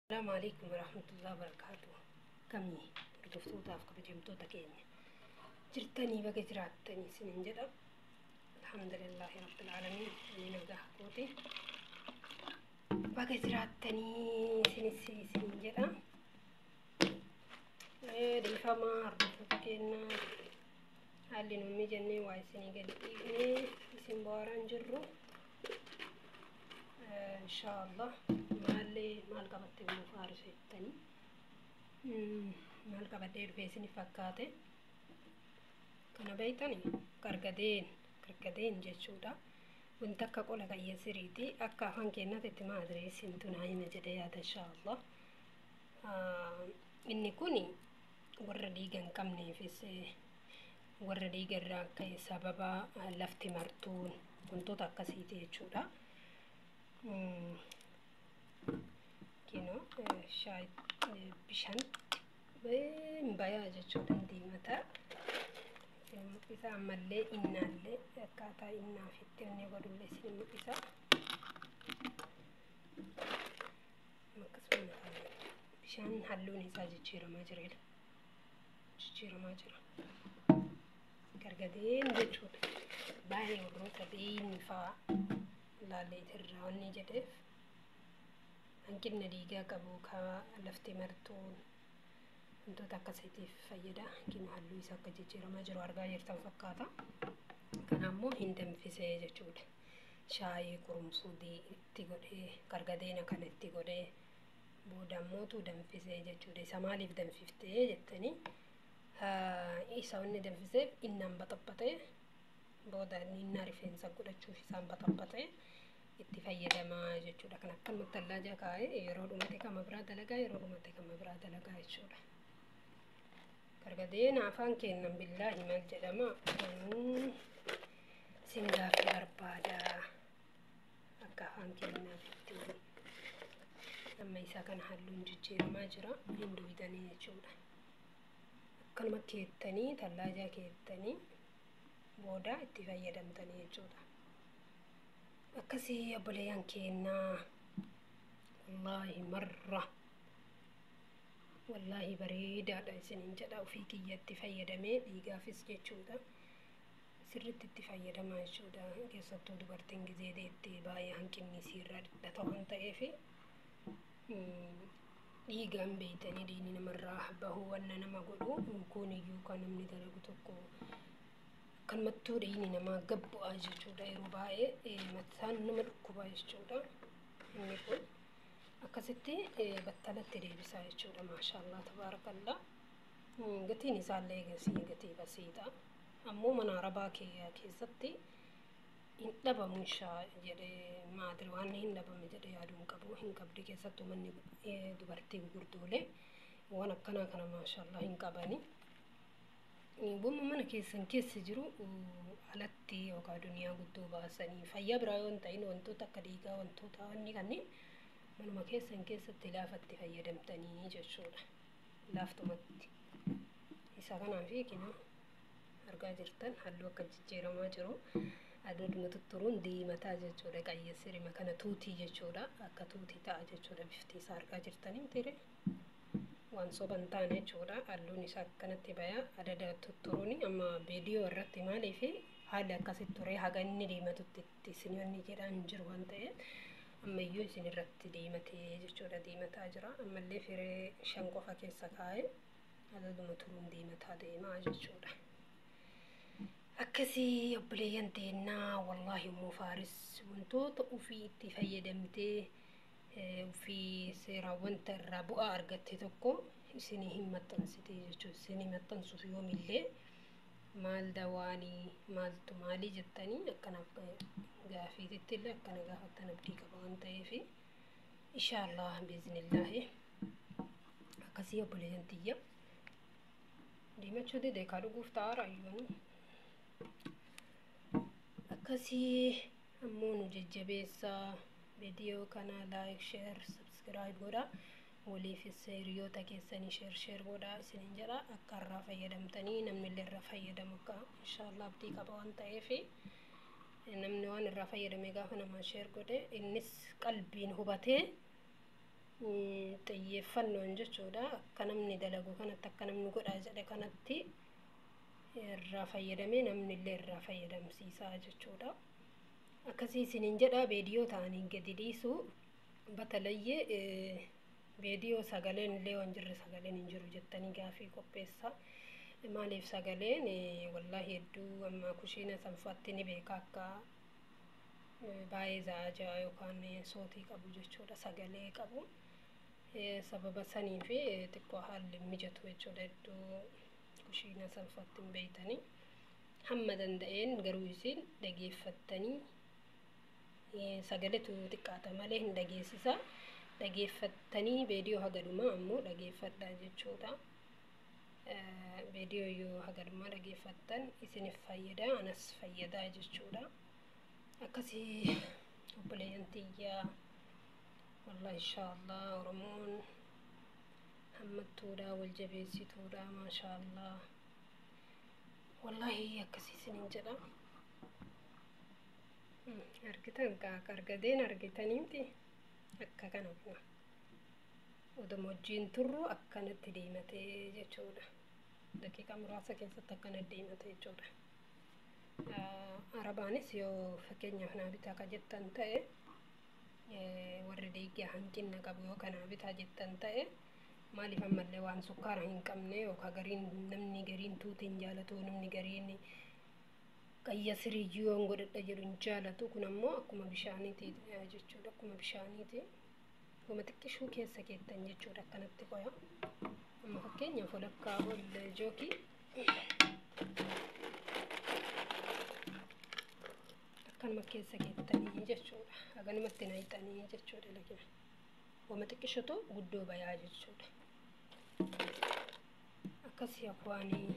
Asalaamu alaikum warahmatullahi wabarakaatuh. Kamii hordoftootaaf kabajamtoota keenya jirtanii, baga jiraattanii isiniin jedha. Alhamdulillaahi rabbil aalamiin, ani nagaa kooti. Baga jiraattanii isinis isiniin jedha. Dhiifamaa hordoftoota keenya, haalli nuun mijannee waa isinii gadi dhiifnee isin bohaaraan jirru. Inshaallah, maallee maal qabatte immoo faarsettanii, maal qabadhee dhufee isinif fakkaate? Kana beeytani, gargadeen, gargadeen jechuudha. Wanta akka qola qayya siriiti, akka afaan keenyatti maadireessintu naa hima jedhee yaada, inshaallah. Inni kun warra dhiiga hin qabneefis, warra dhiiga irraa ka'e sababa lafti martuun wantoota akkasiiti jechuudha. Kinoo shaay bishaan bayaa jechuudha, diimataa. Isin mul'isa ammallee innaallee akkaataa innaaf itti inni godhullee isin mul'isa. Akkasuma bishaan halluun isaa jijjiiramaa jira. Jijjiiramaa jira. Gargadeen jechuudha. Baay'ee warroota dhiigni fa'aa laallee irraa wanni jedheef, hanqina dhiigaa qabu, ka lafti martuun, wantoota akkasiitiif fayyada. Kinu halluu isaa akka jijjiiramaa jiru argaa jirtan fakkaata. Kana ammoo hin danfisee jechuudha. Shaayii qurunfudii itti godhee, gargadeena kana itti godhee, booda ammootu danfisee jechuudha. Isa maaliif danfiftee jettanii, isa wanni danfiseef innaan baxaphatee, booda innaa rifeensa godhachuuf isaan baxaphatee itti fayyadamaa jechuudha. Kan akkanumatti allaajaa kaa'ee yeroo dhumate kama biraa dalagaa, yeroo dhumate kama biraa dalagaa jechuudha. Gargadeena afaan kennan billaahi maal jedhama? Isin gaaffii barbaada. Akka afaan kennaatitti amma isa kana halluun jijjiiramaa jira, hin duwidanii jechuudha. Akkanuma keettanii tallaajaa keettanii booda itti fayyadamtanii jechuudha. Akkasii obboleeyyan keenyaa, wallaahi marra wallaahi bareedaadha isiniin jedha. Ofii kiyyatti fayyadamee dhiigaafis jechuudha. Sirriitti itti fayyadamaa jechuudha. Keessattuu dubartiin gizee deettee baay'ee hanqinni isiirra dhidhata waan ta'eef, dhiigaan beeytanii dhiigni namarraa bahuu wanna nama godhu kun iyyuu kan namni dalagu tokko akkanumattuu dhiigni namaa gad bu'aa jechuudha. Yeroo baay'ee mataan nama dhukkubaa jechuudha. Inni kun akkasitti battalatti deebisaa jechuudha. Maashaallah, tabaarakallaa. Gatiin isaallee gatii basiidha. Ammoo mana arabaa keessatti hin dhabamu inshaa jedhee, maadiri waan hin dhabame jedhee yaaduu hin qabu, hin qabdi. Keessattuu manni dubartii gurguddoolee waan akkanaa kana maashaallah hin qabani. Wamma mana keessan keessa jiru alatti yookaan duniyaa guddoo baasanii fayyaa biraa yoo hin ta'in, wantoota akka dhiigaa, wantoota wanni kanneen manuma keessan keessatti laafatti fayyadamtanii jechuudha. Laaftumatti. Isa kanaaf kinoo argaa jirtan halluu akka jijjiiramaa jiru. Aduudhuma tutturuun diimataa jechuudha. Qayya sirima kana tuutii jechuudha. Akka tuutii ta'a jechuudha bifti isaa, argaa jirtanii mitiire? Waan soban taane jechuudha. Halluun isaa akkanatti baya. Adada tutturuun amma viidiyoo irratti maaliif haalli akkasitti ture, haga inni diimatutti itti isin wanni jedhaan jiru waan ta'eef, ammayyuu isin irratti diimatee jechuudha. Diimataa jira. Ammallee firee 5 qofa keessa kaa'ee adaduma turuun diimataa deemaa jechuudha. Akkasii obboleeyyan teennaa, wallaahi immoo Faaris wantoota ofii itti fayyadamtee ofii seeraan wanta irraa bu'aa argatte tokko isinii hin maxxansite jechuudha. Isinii maxxansuuf yoomillee maal dawaanii maaltu maalii jettanii akkanaaf gaafiititti illee akkana gaafattan abdii qaba waan ta'eef, inshaallah biiznillaahi. Akkasii obboleeyyan tiyya, diimachuu dide kaa dhuguuf ta'aa raayyuun. Akkasii ammoo nu jajjabeessaa, viidiyoo kana like, share, subscribe godha, waliifis hiriyoota keessanii share share godha isiniin jedha. Akka irraa fayyadamtanii namni illee irraa fayyadamu akka inshaallah abdii qaba waan ta'eef, namni waan irraa fayyadame gaafa namaa share godhe innis qalbiin hubatee. Xiyyeeffannoon jechuudha akka namni dalagu kanatti, akka namni godhaa jedhe kanatti irraa fayyadamee namni illee irraa fayyadamsiisaa jechuudha. Akkasii isiniin jedha. Veediyoo ta'anii gadi dhiisu batalayyee veediyoo sagaleen illee waan jirre, sagaleen hin jiru jettanii gaafii qopheessa. Maaliif sagaleen? Wallaahi hedduu amma kushiina sanfaatti ni beeka akka baay'ee zaajaa yookaan sootii qabu jechuudha, sagalee qabu. Sababa sanii fi xiqqoo haalli mijatu jechuudha, hedduu kushiina sanfaatti hin beeytanii. Hamma danda'een garuu isin dhageeffattanii, sagaletu xiqqaata malee hin dhageessisa. Dhageeffattanii veediyoo hagadhumaa ammoo dhageeffadhaa jechuudha. Veediyoo yoo hagadhumaa dhageeffattan isiniif fayyada, anas fayyadaa jechuudha. Akkasii obboleeyyan tiyyaa, wallahi inshaallah Oromoon hammattuudha, wal jabeessituudha, maashaallah. Wallahi akkasii isiniin jedha. Argitan qargadeen argitaniimti akka kana kuna oduma wajjiin turru akkanatti deematee jechuudha. Daqiiqaa muraasa keessatti akkana deemate jechuudha. Arabaanis yoo fakkeenyaaf naa bitaa ka jettan ta'e, warri deeggaa hanqina qabu yoo kanaa bitaa jettan ta'e, maaliif ammallee waan sukkaara hin qabne yookaan gariin namni gariin tuuti hin jaalatu, namni gariin qayya siriyyuu yoon godhadha jedhu hin jaalatu. Kun ammoo akkuma bishaaniiti jechuudha, akkuma bishaaniiti. Akkuma xiqqishuu keessa keettan jechuudha, akkanatti qoya. Amma fakkeenyaaf walakkaa ol jookii akkanuma keessa keettanii jechuudha. Haganumatti naqxanii jechuudha lakina. Wama xiqqishutu guddoo bayaa jechuudha. Akkasii akwaanii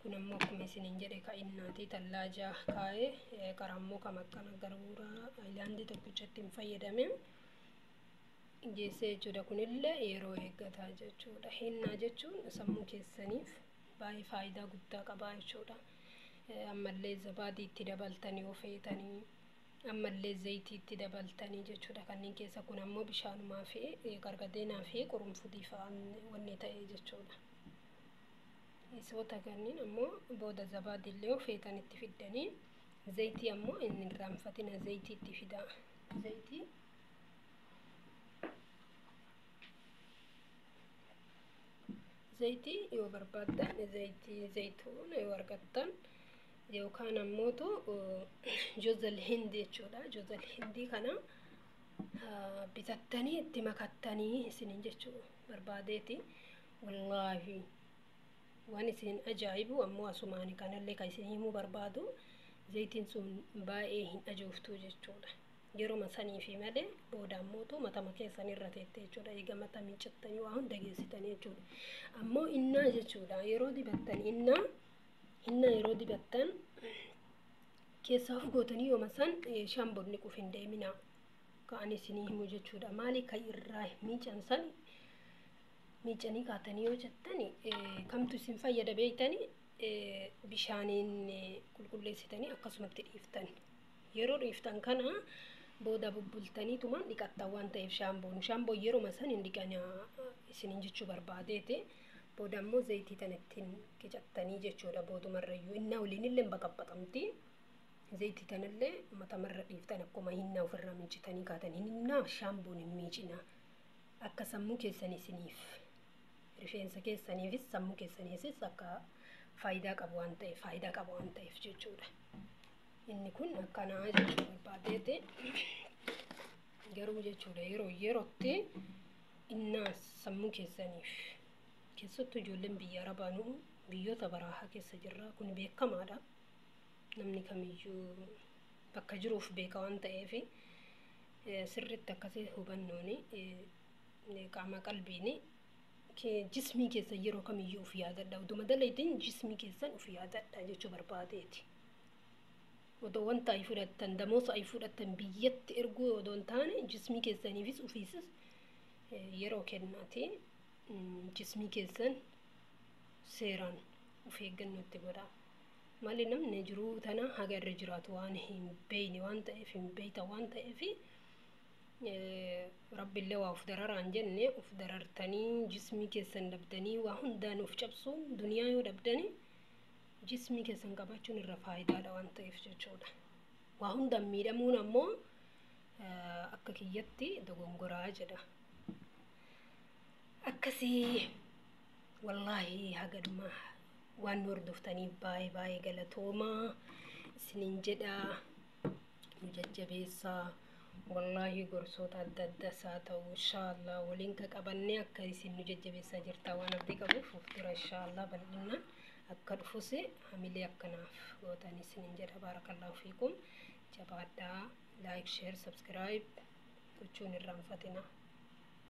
kun ammoo akkuma isiniin jedhe ka'innaati tallaajaa kaa'ee karammoo kam akkana garbuuraa ayilaandii tokkichatti hin fayyadame geessee jechuudha. Kunillee yeroo eeggataa jechuudha. Hinnaa jechuun sammuu keessaniif baay'ee faayidaa guddaa qabaa jechuudha. Ammallee zabaadii itti dabaltanii yoo feetanii, ammallee zayitii itti dabaltanii jechuudha. Kanneen keessa kun ammoo bishaanumaa fi gargadeenaa fi qurunfudii fa'aan wanni ta'e jechuudha. Isoota kanneen ammoo booda zabaadii illee yoo feetan itti fiddanii, zayitii ammoo hin irraanfatina, zayitii itti fidaa. Zayitii yoo barbaaddan, zayitii zayituun yoo argattan yookaan ammootu jozal hindii jechuudha. Jozal hindii kana bitattanii itti makattanii isiniin jechuu barbaadeeti. Wallaahi waan isin ajaa'ibu ammoo asumaani kanallee kan isin himuu barbaadu, zayitiin sun baay'ee hin ajooftuu jechuudha. Yeroo sanii fi malee booda ammootu matama keessan irra teette jechuudha. Eega mata miiccattanii waa hunda geessitanii jechuudha. Ammoo innaa jechuudha, yeroo dibattan innaa yeroo dibattan keessaa of gootanii yooma san shaamboon niquuf hin deeminaa. Ka'an isinii himu jechuudha. Maali kan irraa miican san miicanii kaatanii yoo jettani kamtu isin fayyada beeytanii, bishaaniin qulqulleessitanii akkasumatti dhiiftan. Yeroo dhiiftan kana booda bubbultanii tumaan dhiqattan waan ta'eef shaamboon yeroo san hin dhiqanaa isiniin jechuu barbaadeeti. Booda ammoo zayitii tana ittiin qicattanii jechuudha, boodumarrayyuu innaa waliin illee baqabbaqamti. Zayitii tanallee matamarra dhiiftan akkuma hinnaa ofirraa miicitanii kaatanii, hinnaa shaamboon hin miicinaa. Akka sammuu keessan isiniif, rifeensa keessaniifis sammuu keessaniifis akka faayidaa qabu waan ta'eef, faayidaa qabu waan ta'eef jechuudha. Inni kun akkanaa jechuu barbaadeeti. Garuu jechuudha yeroo yerootti innaa sammuu keessaniif, keessattuu ijoolleen biyya Arabaanuu biyyoota baraahaa keessa jirra, kun beekamaadha. Namni kamiyyuu bakka jiruuf beeka waan ta'eef, sirriitti akkasii hubannoon qaama qalbiin jismii keessan yeroo kamiyyuu of yaadadha. Oduma dalaytiin jismii keessan of yaadadha jechuu barbaadeeti. Odoo wanta ay fudhattan, damoosa ay fudhattan biyyatti erguu odoo hin taane, jismii keessaniifis ofiisis yeroo kennaati. Jismii keessan seeraan of eeggannoo itti godhaa. Maali namni jiruu tana haga irra jiraatu waan hin beeyne waan ta'eef, hin beeyta waan ta'eef, Rabbiillee waa uf dararaan jenne, uf darartanii jismii keessan dhabdanii, waa hundaan uf cabsuun, duniyaa yoo dhabdanii jismii keessan qabaachuun irra faayidaadha waan ta'eef jechuudha. Waa hundaan miidhamuun ammoo akka kiyyatti dogongoraa jedha. Akkasii wallaahi hagaduma waan nu hordoftaniif baay'ee baay'ee galatoomaa isiniin jedha. Nu jajjabeessaa. Wallaahi gorsoota adda addaas haa ta'u, inshaallah waliin ka qabannee akka isin nu jajjabeessaa jirtaa waan abdii qabuuf, of dura inshaallah bal'inaan akka dhufus hamilee akkanaaf gootan isiniin jedha. Baarakallahu fiikum, jabaadhaa. Like, share, subscribe gochuun irraanfatina.